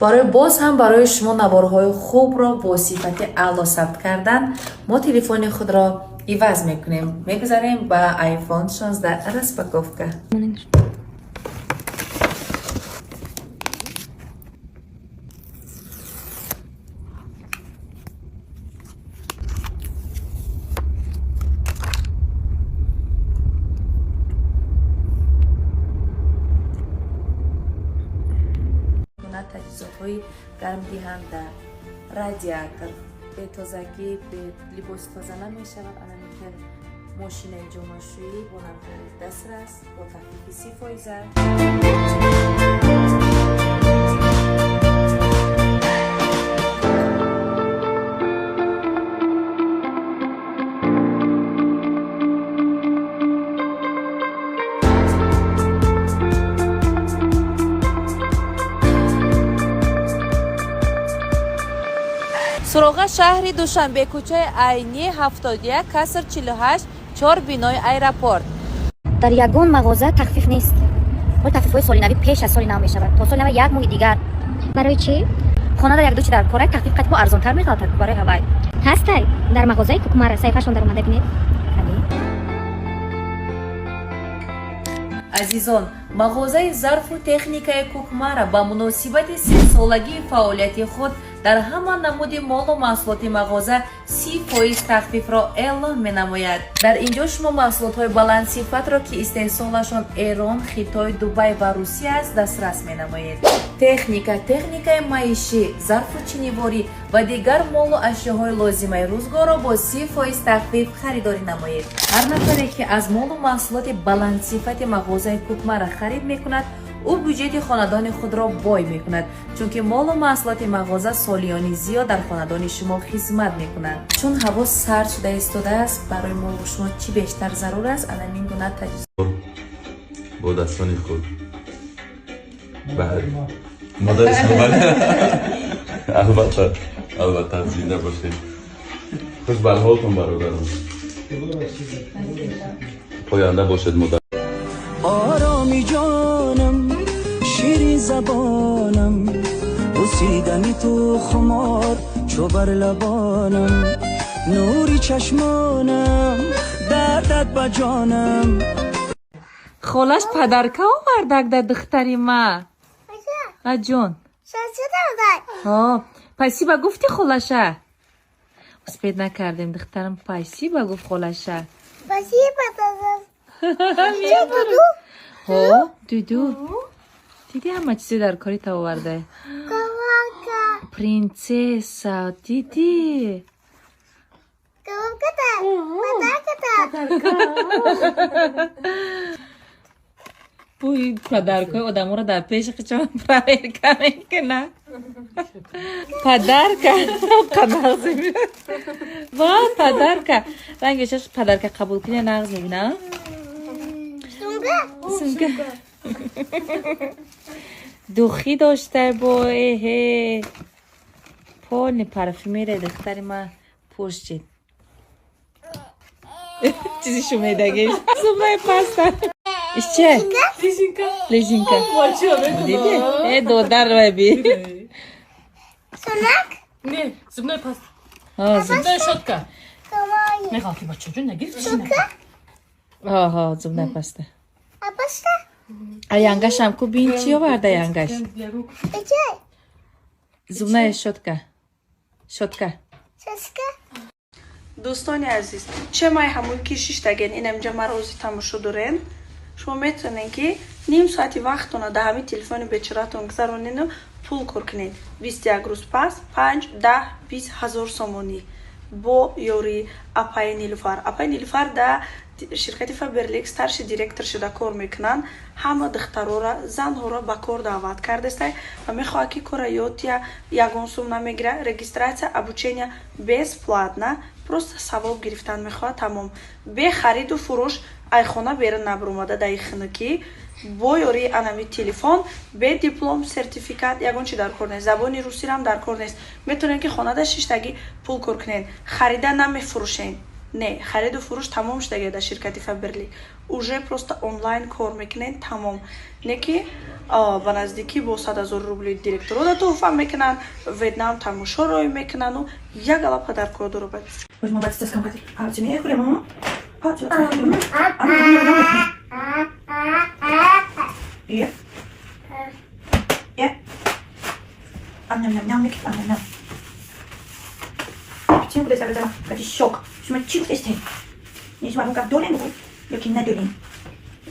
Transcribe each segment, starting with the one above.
Барои боз ҳам барои шумо наворҳои хубро бо сифати аъло сабт кардан мо телефони худро иваз мекунем, мегузарем ба iPhone 16. Распаковка. Таҷҳизотҳои гармдиҳанда, радиатор, бетозагӣ либоси тоза намешавад. Ана михел мошинаи ҷомашӯӣ бо нархҳои дастрас, бо тахфифи 30%. Суроға: шаҳри Душанбе, кӯчаи Айнӣ, 71, каср 48, 4, бинои аэропорт. Дар ягон мағоза тахфиф нест. Ҳол тахфифҳои соли навӣ пеш аз соли нав мешавад. То соли нав як моҳи дигар. Барои чӣ? Хонада як ду чи дар кора, тахфиф қатибо арзонтар меғалтад. Барои ҳавай ҳастай дар мағозаи Кукмара, саҳифашон дар омада бинед. Азизон, мағозаи зарфу техникаи Кукмара ба муносибати сесолагии фаъолияти худ дар ҳама намуди молу маҳсулоти мағоза 30% тахфифро эълон менамояд. Дар ин ҷо шумо маҳсулотҳои баландсифатро, ки истеҳсолашон Эрон, Хитой, Дубай ва Русия аст, дастрас менамоед. Техника, техникаи маишӣ, зарфу чиниворӣ ва дигар молу ашёҳои лозимаи рӯзгорро бо 30% тахфиф харидорӣ намоед. Ҳар нафаре, ки аз молу маҳсулоти баландсифати мағозаи Кукмара харид мекунад, ӯ бюҷети хонадони худро бой мекунад, чунки молу маҳсулоти мағоза солиёни зиёд дар хонадони шумо хизмат мекунад. Чун ҳаво сард шуда истодааст, барои молу шумо чӣ бештар зарур аст? Анамин гуна таҷҳиз. Бо дастони худ модари шумо. Албатта, албатта, зинда бошед. Хуш бар ҳолтон, бародарон. Поянда бошед, модар. Ороми ҷонам, ширин забонам, бусидани ту хумор чу бар лабонам, нури чашмонам, дардат ба ҷонам. Холаш подарка овардак да духтари ма. Аҷон, спасибо гуфти холаша? Успеть накардем, духтарам. Спасибо гуфт холаша. Спасибо. Ҳо, дуду диди, ҳама чизе дар кори та оварда. Принцесса диди. Подарка. Бӯи подаркаи одаморо дар пеши қичон проверка мекунад. Подарка нағз мебинад ва подарка рангешаш, подарка қабул куня нағз мебина. Сумка, духи дошта бо эҳе, полный парфюмерия. Духтари ма пушчид чизи шумедагиш, зубная паста исче, лезинка диди, э, додар вайби. Не, зубной паста. Зубная щетка. Мехалки, бачаҷон, нагирифти? Ҳо, зубная паста. А янгашам ку, бин, чӣ оварда янгаш? Зубная щетка, щетка. Дӯстони азиз, чемай ҳамун ки шиштаген инамҷа маро ози тамошо дорен, шумо метавонед, ки ним соати вақтона дар ҳамин телефони бечоратон гузаронену пул кор кунед. 21 рӯз пас 5, 10, 20 ҳазор сомонӣ бо ёрии апаи Нилуфар. Апаи Нилуфар дар ширкати Фаберлик старший директор шуда кор мекунанд. Ҳама духтарора, занҳоро ба кор даъват кардестай ва мехоҳад, ки кора ёд тия. Ягон сум намегира, регистрация, обучение бесплатно, просто савоб гирифтан мехоҳад, тамом. Бе хариду фурӯш, айхона берун набаромада, даи хунукӣ, бо ёрии анами телефон, бе диплом, сертификат, ягон чи дар кор нест, забони русирам дар кор нест. Метавонед, ки хонада шиштагӣ пул кор кунед. Харида намефурӯшен. Не, хариду фурӯш тамом шудагия дар ширкати Фаберлик, уже просто онлайн кор мекунед, тамом. Не ки ба наздикӣ бо 100 000 рубли директоро да туҳфа мекунанд, Ветнам тамошо рой мекунану як ала подаркҳо дора.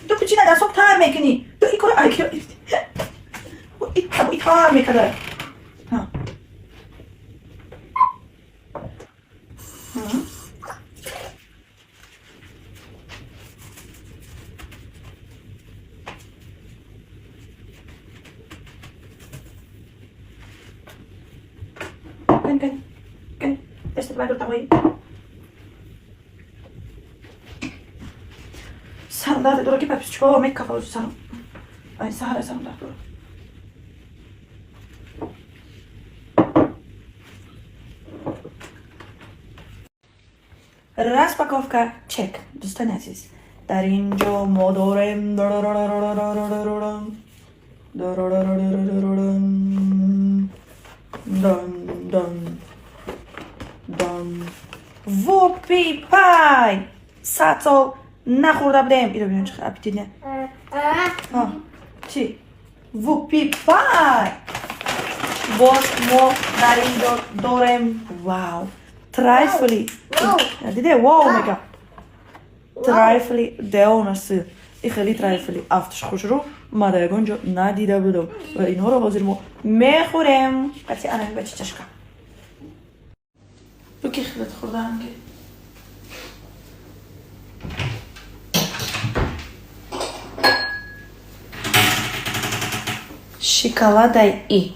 Ту кучина дастоб тар мекунӣ, ту ин кора тар мекарда. Кан, кан, кан, дастат бардор, тағои. Сарам дард дора, ки паписчико мекафа сарам. Ай, саҳара сарам дард дора. Распаковка чек, дӯстони азиз. Дар ин ҷо мо дорем дон дон вупи пай. 100 сол нахӯрда будем. Иро бинем, чӣ аппетитне. Чӣ вупи пай. Боз мо дар ин ҷо дорем, вау, трайфли. Диде, вау мега. Трайфли деонасы. И хеле трайфли афтш хушрӯ ма дар ягон ҷо надида будам ва инҳоро ҳозир мо мехӯрем. Қати анами бачи чашка. Буки худат хӯрдаанги. Шоколадай и.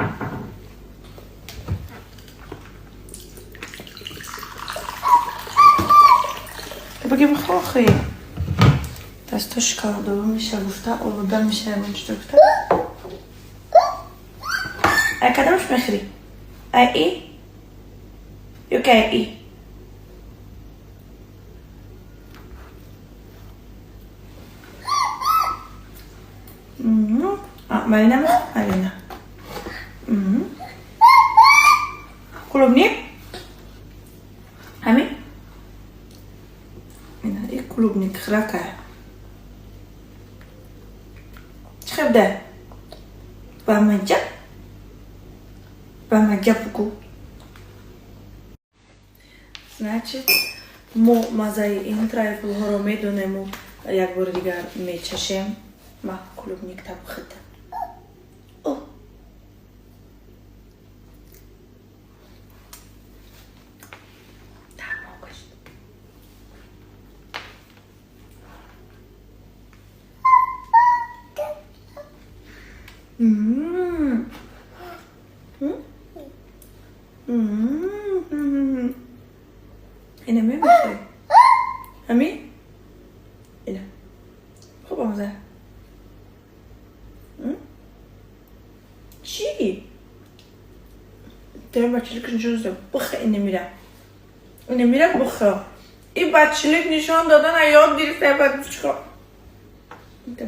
Буги бихохи. Дасто шоколадовӣ меша гуфта, олуда меша, ягон чизо гуфта. Ай кадомш мехӯрӣ? Ай и? Ё ки ай и? Малина мехоҳ? Малина. Клубник? Ҳамин? Ина, и клубник хракая. Чӣ хебда? Ба маҷа? Ба маҷа бугӯ. Значит, мо маззаи ин трайфлҳоро медонему як бори дигар мечашем. Ма клубник табхида. О! Тамом гашт. М. М? М. Ина мемехӯрӣ? Ҳами? Ина. Хуб омаза. М? Чӣ? Дорам бачилик нишон додам. Буха ина мира. Ина мира буха. И бачилик нишон додан ёд гирифта бачка. Инта.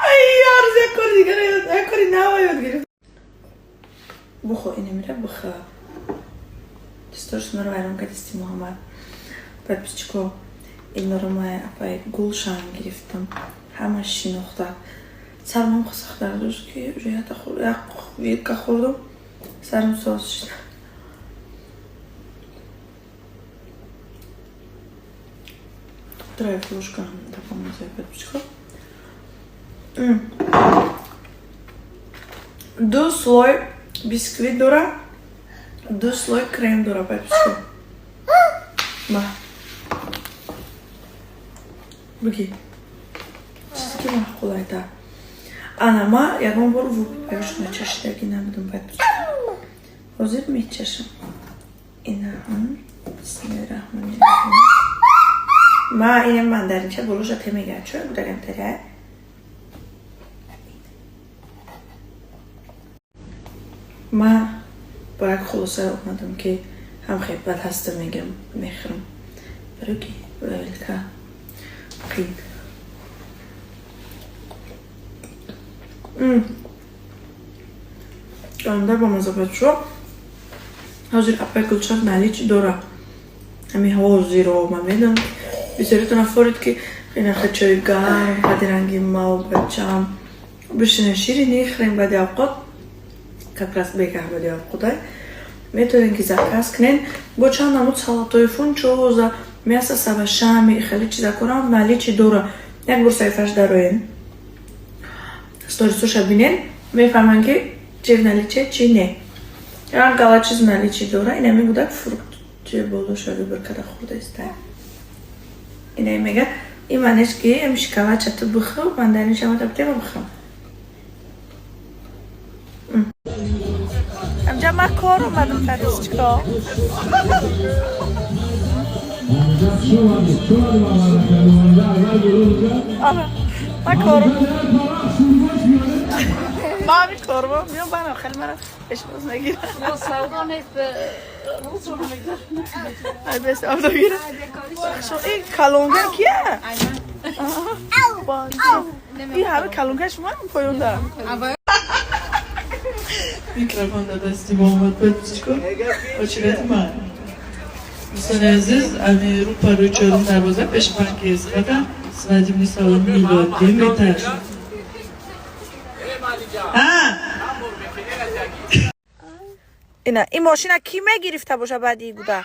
Ай, ёр, як кори дигар ёд, як кори нав ёд гирифт. Бухо, ина мира буха. Дастор шуморо вайрон кардисти, Муҳаммад. Подписчико, инро ма апай Гулшан гирифтам. Ҳама шинохта. Сармам сахт дард дошт, ки уже як вилка хӯрдум, сарам соз шуд. Трайфлушка таком подписчико. Ду слой бисквит дора, ду слой крем дора, подписчико. Ма. Буги. Чизе ки маъқулайта. Ана ма ягон бор вупи начашидагӣ набудам, подписчико. Ҳозир мечашам. Ина. Бисмиллоҳи раҳмони раҳим. Ма ина мандаринча болоша темега. Чой будагам таря? Ма Ба як хулоса омадам, ки ҳам хел бад ҳаста мегирам, мехӯрам, барои ки вилка қин. Анда ба маза бачо. Ҳозир апай Гулшат наличи дора. Ҳами ҳозиро ман медонам, бисёритон афорид, ки инаха чои гарм баъди ранги мав бачам бишина, ширинӣ хӯрем баъди авқот, как раз бегаҳ баъди авқотай метавонем, ки заказ кунем. Бо чанд намуд салатҳои фунчоза, мясо с овощами, хеле чизакорам наличи дора. Як бор саҳифаш дароем, сторисоша бинем, мефаҳмам, ки чи наличие, чи не. Як гала чиз наличи дора. Инами гудак фрукт чи болоша выбор када хӯрда иста. Ина мега, ин манеш ки ами шоколадча ту бихӯр, мандаринша ма таптема бихӯрам. Амҷа ма кор омадам, подписчико. Ма кор, ма ами корбо миём, банам хеле мара пешвоз мегирам. Савдо нест. Ай, бе савдо гира. Ин калонка кия? Ин ҳама калонка шумо поён дорам. Микрофон дар дасти мо омад, подписчико, очереди ман. Дӯстони азиз, ами рӯ парои чорум дарвоза, пеши банки Эсхата, свадебный салон Милод, дуюм этаж. А? Ина ин мошина кӣ мегирифта боша баъди и гуда?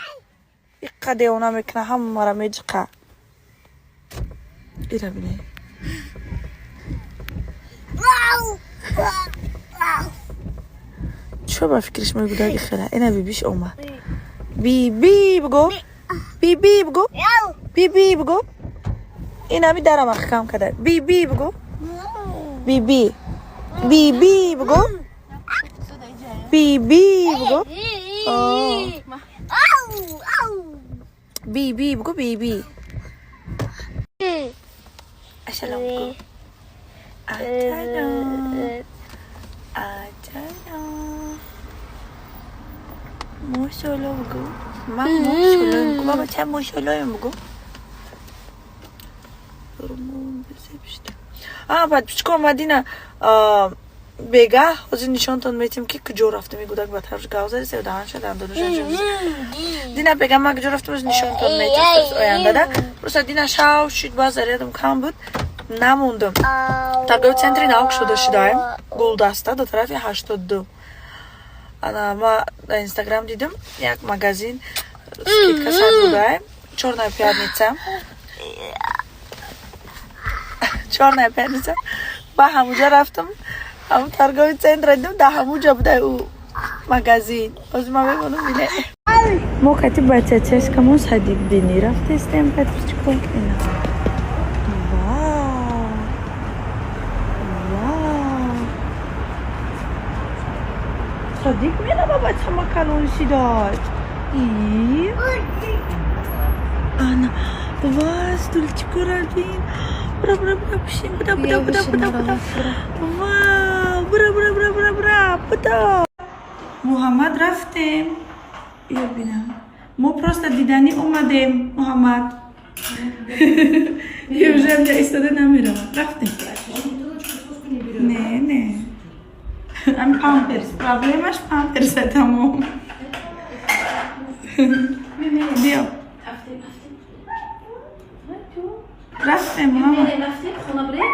Иққа девона мекуна, ҳамара меҷиқа. Ира бине. Чо ба фикриш мегудаги хела? Ина бибиш омад. Биби буго. Биби буго. Биби буго. Ина ми дарам ахкам када. Биби буго. Биби. Биби буго. Биби буго. Биби буго, биби. Ашалом буго. Ачалом. Ачалом. Мошоло буго. Ма мошоло буго. Баба ча мошоло буго. А, подписчико, омадина бегаҳ ҳозир нишонтон метиҳем, ки куҷо рафтем. И гудак ба тарафш гав зади, севдаҳанша дандонуша. Дина бега ма куҷо рафтем, ҳозир нишонтон метиҳем ояндада. Просто дина шав шид, ба зарядам кам буд, намондам. Торговый центри нав кушода шудаем, Гулдаста, до тарафи 82. Ана ма дар Инстаграм дидам, як магазин скидка сар будаем. Чёрная пятница, чёрная пятница. Ба ҳамуҷа рафтам, ҳамун торговый центр дидам, дар ҳамуҷа буда ӯ магазин. Ҳозир ман мемонам, бине. Мо кати бачачашкамон садик бинӣ рафтестем, подписчико. Ина. Вау! Вау! Садик мерава бачама калон шидай. И? Ана, ва, стульчику бин. Бра, бра, бра, пишин, бра, бра, бра, бра, бра. Вау, бра, бра, бра, бра, бра, бра. Муҳаммад, рафтем. Ё бина. Мо просто диданӣ омадем, Муҳаммад. Ё уже инҷа истода намеравад. Рафтем. Не, не. Ами памперс. Проблемаш памперса, тамом. Биё. Рафтем, Муҳаммад. Рафтем, хона бирем.